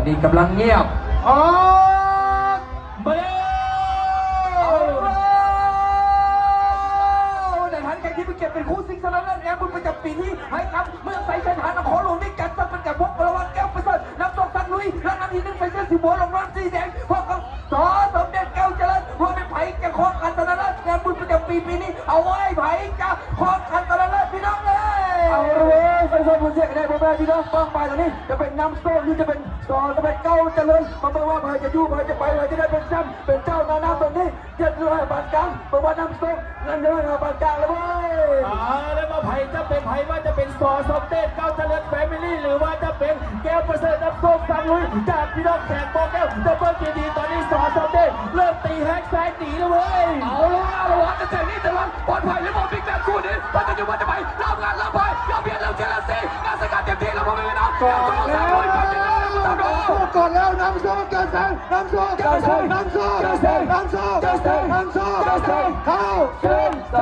ນີ້ກຳລັງງຽບ ອອກມາແລ້ວ ໃນຖານແຂ່ງທີ່ເປັນກຽດເປັນຄູ່ຊິງຊະນະເລີດແຫ່ງບຸນປະຈຳປີນີ້ ໃຫ້ກັບເມືອງໄຊເສດຖາ ນະຄອນຫຼວງວຽງຈັນ ເຊິ່ງເປັນການພົບລະຫວ່າງແກ້ວປະເສີດ ນຳໂຊກສັກລຸຍ ແລະ ນຳທີໜຶ່ງ ໃສ່ເສື້ອສີບົວ ລົງນອນສີແດງ ພ້ອມກັບ ສ ສົມເດັດ ເກົ້າຈະເລີນ ວ່າແມ່ນໃຜຈະຄອງຄັນຊະນະເລີດແຫ່ງບຸນປະຈຳປີປີນີ້ ເອົາເວີຍ ໃຜຈະຄອງຄັນຊະນະເລີດ ພີ່ນ້ອງເອີຍ. ເອົາເວີຍ ໃສ່ເສື້ອຜູ້ເສຍກະໄດ້ ພໍ່ແມ່ພີ່ນ້ອງປ້ອງປາຍ ຕອນນີ້ຈະເປັນນຳໂຊກ ຫຼື ຈະເປັນ ສ ສົມເດັດ ເກົ້າຈະເລີນ ມາເບິ່ງວ່າໃຜຈະຢູ່ ໃຜຈະໄປ ໃຜຈະໄດ້ເປັນແຊ້ມ ເປັນເຈົ້າໜ້ານ້ຳຕອນນີ້ ເຈັດຮ້ອຍຫ້າປານກາງ ເບິ່ງວ່ານຳໂຊກ ເງິນຮ້ອຍຫ້າປານກາງແລ້ວເວີຍ. ເອົາແລ້ວວ່າໃຜຈະເປັນ ໃຜວ່າຈະເປັນ ສ ສົມເດັດ ເກົ້າຈະເລີນ ແຟມິລີ ຫຼືວ່າຈະເປັນ ແກ້ວປະເສີດ ນຳໂຊກສັກລຸຍ ຈາກພີ່ນ້ອງແຂວງບໍ່ແກ້ວ ຈະເບິ່ງດີໆ ຕອນນີ້ ສ ສົມເດັດ ເລີ່ມຕີແຮກແຊງໜີແລ້ວເວີຍ. ເອົາລະ ເອົາລະ ວ່າຈະແຊງໜີຈະລອດ ປອດໄພຫຼືບໍ່ ບິກແບມຄູ່ນີ້ ວ່າຈະຢູ່ ວ່າຈະໄປ ລາວງານ ລາວໄພ ລາວພຽນ ລາວເຈລາຊີ ງານສະກັດເຕັມທີ່ແລ້ວ ບໍ່ມີເວລາ ເອົາລະ ເອົາລະ ເອົາລະ ເອົາລະ ນຳໂຊກກ່ອນແລ້ວ ນຳໂຊກ ເກີດແຊງ ນຳໂຊກ ເກີດແຊງ ນຳໂຊກ ເກີດແຊງ ນຳໂຊກ ເກີດແຊງ ນຳໂຊກ ເກີດແຊງ ເຂົ້າເສັ້ນໄຊ.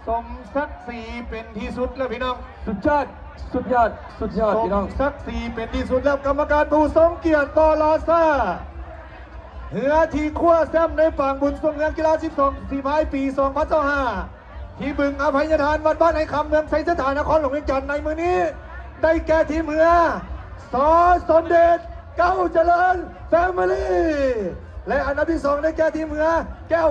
ສົມສັກສີເປັນທີ່ສຸດແລ້ວພີ່ນ້ອງ ສຸດຍອດ ສຸດຍອດ ສຸດຍອດ ພີ່ນ້ອງ ສົມສັກສີເປັນທີ່ສຸດແລ້ວ ກຳມະການຜູ້ຊົງກຽດ ຕລສ ເຮືອທີ່ຄວ້າແຊ້ມໃນປາງບຸນຊ່ວງງານກິລາສິບສອງສີພາຍປີສອງພັນຊາວຫ້າ ທີ່ບຶງອະໄພຍະທານ ວັດບ້ານໄອຄຳ ເມືອງໄຊເສດຖາ ນະຄອນຫຼວງວຽງຈັນ ໃນມື້ນີ້ ໄດ້ແກ່ທີມເຮືອ ສ ສົມເດັດ ເກົ້າຈະເລີນ ແຟມິລີ ແລະ ອັນດັບທີສອງ ໄດ້ແກ່ທີມເຮືອ ແກ້ວ